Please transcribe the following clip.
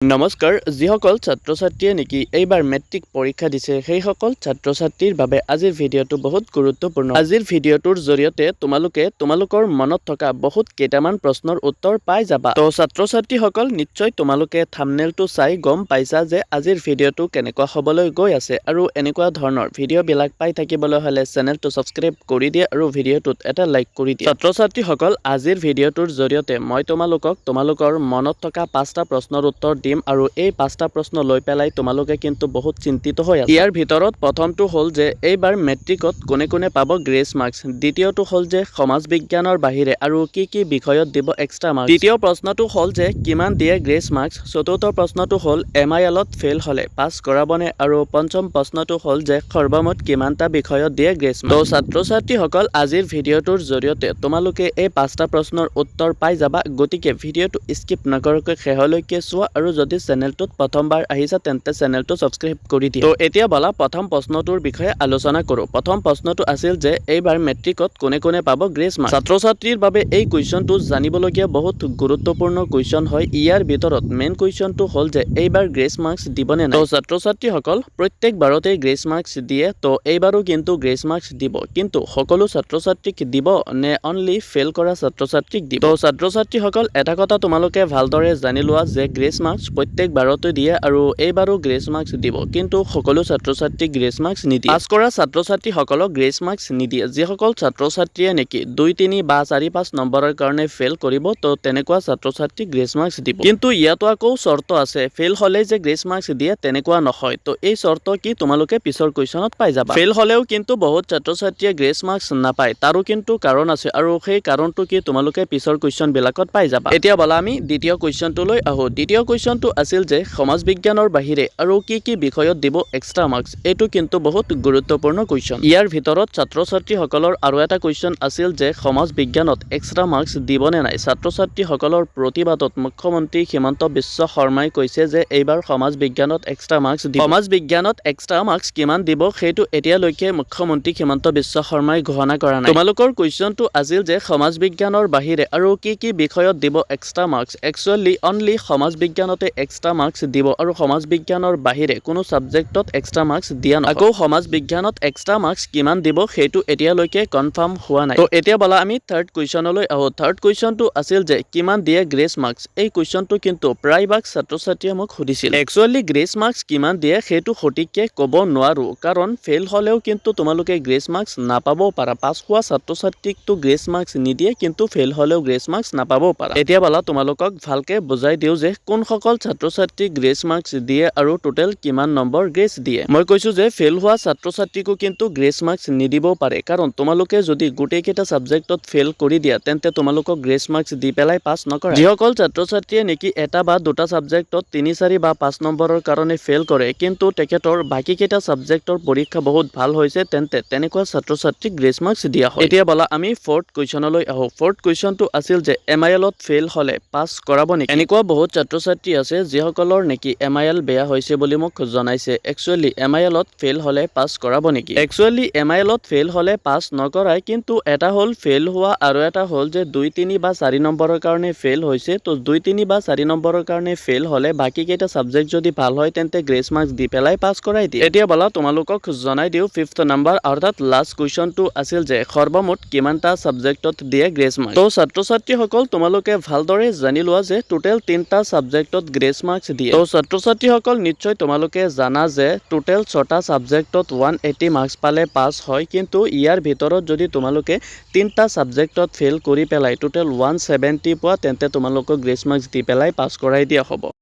নমস্কাৰ। যিসকল ছাত্ৰ ছাত্ৰীয়ে নেকি এইবাৰ মেট্ৰিক পৰীক্ষা দিছে, সেইসকল ছাত্ৰ ছাত্ৰীৰ বাবে আজিৰ ভিডিঅ'টো বহুত গুৰুত্বপূৰ্ণ। আজিৰ ভিডিঅ'টোৰ জৰিয়তে তোমালোকে তোমালোকৰ মনত থকা বহুত কেইটামান প্ৰশ্নৰ উত্তৰ পাই যাবা। তো ছাত্ৰ ছাত্ৰীসকল, নিশ্চয় তোমালোকে থামনেলটো চাই গম পাইছা যে আজিৰ ভিডিঅ'টো কেনেকুৱা হ'বলৈ গৈ আছে। আৰু এনেকুৱা ধৰণৰ ভিডিঅ'বিলাক পাই থাকিবলৈ হ'লে চেনেলটো ছাবস্ক্ৰাইব কৰি দিয়ে আৰু ভিডিঅ'টোত এটা লাইক কৰি দিয়ে। ছাত্ৰ ছাত্ৰীসকল, আজিৰ ভিডিঅ'টোৰ জৰিয়তে মই তোমালোকক তোমালোকৰ মনত থকা পাঁচটা প্ৰশ্নৰ উত্তৰ দিম আৰু এই পাঁচটা প্ৰশ্ন লৈ পেলাই তোমালোকে কিন্তু বহুত চিন্তিত হৈ আছা। ইয়াৰ ভিতৰত প্ৰথমটো হ'ল যে এইবাৰ মেট্ৰিকত কোনে কোনে পাব গ্ৰেছ মাৰ্কছ। দ্বিতীয়টো হ'ল যে সমাজ বিজ্ঞানৰ বাহিৰে আৰু কি কি বিষয়ত দিব এক্সট্ৰা মাৰ্কছ। তৃতীয় প্ৰশ্নটো হ'ল যে কিমান দিয়ে গ্ৰেছ মাৰ্কছ। চতুৰ্থ প্ৰশ্নটো হ'ল এমআইএলত ফেইল হ'লে পাছ কৰাবনে? আৰু পঞ্চম প্ৰশ্নটো হ'ল যে সৰ্বমুঠ কিমানটা বিষয়ত দিয়ে গ্ৰেছ মাৰ্কছ। তো ছাত্ৰ ছাত্ৰীসকল, আজিৰ ভিডিঅ'টোৰ জৰিয়তে তোমালোকে এই পাঁচটা প্ৰশ্নৰ উত্তৰ পাই যাবা। গতিকে ভিডিঅ'টো স্কিপ নকৰাকৈ শেহলৈকে চোৱা আৰু যদি চেনেলটোত প্ৰথমবাৰ আহিছা, তেন্তে চেনেলটো ছাবস্ক্ৰাইব কৰি দিয়া। তো এতিয়া বলা, প্ৰথম প্ৰশ্নটোৰ বিষয়ে আলোচনা কৰোঁ। প্ৰথম প্ৰশ্নটো আছিল যে এইবাৰ মেট্ৰিকত কোনে কোনে পাব গ্ৰেছ মাৰ্কছ। ছাত্ৰ ছাত্ৰীৰ বাবে এই কুৱেশ্যনটো জানিবলগীয়া বহুত গুৰুত্বপূৰ্ণ কুৱেশ্যন হয়। ইয়াৰ ভিতৰত মেইন কুৱেশ্যনটো হ'ল যে এইবাৰ গ্ৰেছ মাৰ্কছ দিবনে নাই? তো ছাত্ৰ ছাত্ৰীসকল, প্ৰত্যেক বাৰতেই গ্ৰেছ মাৰ্কছ দিয়ে। তো এইবাৰো কিন্তু গ্ৰেছ মাৰ্কছ দিব। কিন্তু সকলো ছাত্ৰ ছাত্ৰীক দিব নে অনলি ফেইল কৰা ছাত্ৰ ছাত্ৰীক দিব? তো ছাত্ৰ ছাত্ৰীসকল, এটা কথা তোমালোকে ভালদৰে জানি লোৱা যে গ্ৰেছ মাৰ্কছ প্ৰত্যেক বাৰতে দিয়ে আৰু এইবাৰো গ্ৰেছ মাৰ্কছ দিব। কিন্তু সকলো ছাত্ৰ ছাত্ৰীক গ্ৰেছ মাৰ্কছ নিদিয়ে। পাছ কৰা ছাত্ৰ ছাত্ৰীসকলক গ্ৰেছ মাৰ্কছ নিদিয়ে। যিসকল ছাত্ৰ ছাত্ৰীয়ে নেকি 2, 3 বা 4, 5 নম্বৰৰ কাৰণে ফেইল কৰিব, তো তেনেকুৱা ছাত্ৰ ছাত্ৰীক গ্ৰেছ মাৰ্কছ দিব। কিন্তু ইয়াতো আকৌ চৰ্ত আছে। ফেইল হ'লেই যে গ্ৰেছ মাৰ্কছ দিয়ে, তেনেকুৱা নহয়। তো এই চৰ্ত কি, তোমালোকে পিছৰ কুৱেশ্যনত পাই যাবা। ফেইল হ'লেও কিন্তু বহুত ছাত্ৰ ছাত্ৰীয়ে গ্ৰেছ মাৰ্কছ নাপায়। তাৰো কিন্তু কাৰণ আছে আৰু সেই কাৰণটো কি, তোমালোকে পিছৰ কুৱেশ্যন বিলাকত পাই যাবা। এতিয়া বলা, আমি দ্বিতীয় কুৱেশ্যনটোলৈ আহোঁ। দ্বিতীয় কুৱেশ্যনটো আছিল যে সমাজ বিজ্ঞানৰ বাহিৰে আৰু কি কি বিষয়ত দিব এক্সট্ৰা মাৰ্কছ। এইটো কিন্তু বহুত গুৰুত্বপূৰ্ণ কুৱেশ্যন। ইয়াৰ ভিতৰত ছাত্ৰ ছাত্ৰীসকলৰ আৰু এটা কুৱেশ্যন আছিল যে সমাজ বিজ্ঞানত এক্সট্ৰা মাৰ্কছ দিবনে নাই? ছাত্ৰ ছাত্ৰীসকলৰ প্ৰতিবাদত মুখ্যমন্ত্ৰী হিমন্ত বিশ্ব শৰ্মাই কৈছে যে এইবাৰ সমাজ বিজ্ঞানত এক্সট্ৰা মাৰ্কছ দিব। সমাজ বিজ্ঞানত এক্সট্ৰা মাৰ্কছ কিমান দিব, সেইটো এতিয়ালৈকে মুখ্যমন্ত্ৰী হিমন্ত বিশ্ব শৰ্মাই ঘোষণা কৰা নাই। তোমালোকৰ কুৱেশ্যনটো আছিল যে সমাজ বিজ্ঞানৰ বাহিৰে আৰু কি কি বিষয়ত দিব এক্সট্ৰা মাৰ্কছ। একচুৱেলি অনলি সমাজ বিজ্ঞানতে এক্সট্ৰা মাৰ্কছ দিব আৰু সমাজ বিজ্ঞানৰ বাহিৰে কোনো ছাবজেক্টত এক্সট্ৰা মাৰ্কছ দিয়া নহয়। আকৌ সমাজ বিজ্ঞানত এক্সট্ৰা মাৰ্কছ কিমান দিব, সেইটো এতিয়ালৈকে কনফাৰ্ম হোৱা নাই। তো এতিয়া বলা, আমি থাৰ্ড কুৱেশ্যনলৈ আহোঁ। থাৰ্ড কুৱেশ্যনটো আছিল যে কিমান দিয়ে গ্ৰেছ মাৰ্কছ। এই কুৱেশ্যনটো কিন্তু প্ৰায়ভাগ ছাত্ৰ ছাত্ৰীয়ে মোক সুধিছিল। একচুৱেলি গ্ৰেছ মাৰ্কছ কিমান দিয়ে, সেইটো সঠিককৈ ক'ব নোৱাৰোঁ। কাৰণ ফেইল হ'লেও কিন্তু তোমালোকে গ্ৰেছ মাৰ্কছ নাপাবও পাৰা। পাছ হোৱা ছাত্ৰ ছাত্ৰীকতো গ্ৰেছ মাৰ্কছ নিদিয়ে, কিন্তু ফেইল হ'লেও গ্ৰেছ মাৰ্কছ নাপাবও পাৰা। এতিয়া বলা, তোমালোকক ভালকে বুজাই দিওঁ যে কোনসকল ছাত্ৰ ছাত্ৰীক গ্ৰেছ মাৰ্কছ দিয়ে আৰু টোটেল কিমান নম্বৰ গ্ৰেছ দিয়ে। মই কৈছোঁ যে ফেইল হোৱা ছাত্ৰ ছাত্ৰীকো কিন্তু গ্ৰেছ মাৰ্কছ নিদিবও পাৰে। কাৰণ তোমালোকে যদি গোটেইকেইটা ছাবজেক্টত ফেইল কৰি দিয়া, তেন্তে তোমালোকক গ্ৰেছ মাৰ্কছ দি পেলাই পাছ নকৰে। যিসকল ছাত্ৰ ছাত্ৰীয়ে নেকি এটা বা দুটা ছাবজেক্টত 3, 4 বা 5 নম্বৰৰ কাৰণে ফেইল কৰে, কিন্তু তেখেতৰ বাকীকেইটা ছাবজেক্টৰ পৰীক্ষা বহুত ভাল হৈছে, তেন্তে তেনেকুৱা ছাত্ৰ ছাত্ৰীক গ্ৰেছ মাৰ্কছ দিয়া হয়। এতিয়া বলা, আমি ফ'ৰ্থ কুৱেশ্যনলৈ আহোঁ। ফ'ৰ্থ কুৱেশ্যনটো আছিল যে এমআইএলত ফেইল হ'লে পাছ কৰাব নেকি? এনেকুৱা বহুত ছাত্ৰ ছাত্ৰী আছে, যিসকলৰ নেকি এমআইএল বেয়া হৈছে বুলি মোক জনাইছে। একচুৱেলি এমআইএলত ফেইল হ'লে পাছ কৰাব নেকি? একচুৱেলি এমআইএলত ফেইল হ'লে পাছ নকৰাই। কিন্তু এটা হ'ল ফেইল হোৱা আৰু এটা হ'ল যে 2, 3 বা 4 নম্বৰৰ কাৰণে ফেইল হৈছে। তো 2, 3 বা 4 নম্বৰৰ কাৰণে ফেইল হ'লে বাকীকেইটা ছাবজেক্ট যদি ভাল হয়, তেন্তে গ্ৰেছ মাৰ্কছ দি পেলাই পাছ কৰাই দিয়ে। এতিয়া বলা, তোমালোকক জনাই দিওঁ, ফিফ্থ নাম্বাৰ অৰ্থাৎ লাষ্ট কুৱেশ্যনটো আছিল যে সৰ্বমুঠ কিমানটা ছাবজেক্টত দিয়ে গ্ৰেছ মাৰ্কছ। তো ছাত্ৰ ছাত্ৰীসকল, তোমালোকে ভালদৰে জানি লোৱা যে টোটেল তিনিটা ছাবজেক্টত গ্ৰেছ মাৰ্কছ দিয়ে। তো ছাত্ৰ ছাত্ৰীসকল, নিশ্চয় তোমালোকে জানা যে টোটেল ছটা ছাবজেক্টত 180 মাৰ্কছ পালে পাছ হয়। কিন্তু ইয়াৰ ভিতৰত যদি তোমালোকে তিনিটা ছাবজেক্টত ফেইল কৰি পেলাই টোটেল 170 পোৱা, তেন্তে তোমালোকক গ্ৰেছ মাৰ্কছ দি পেলাই পাছ কৰাই দিয়া হ'ব।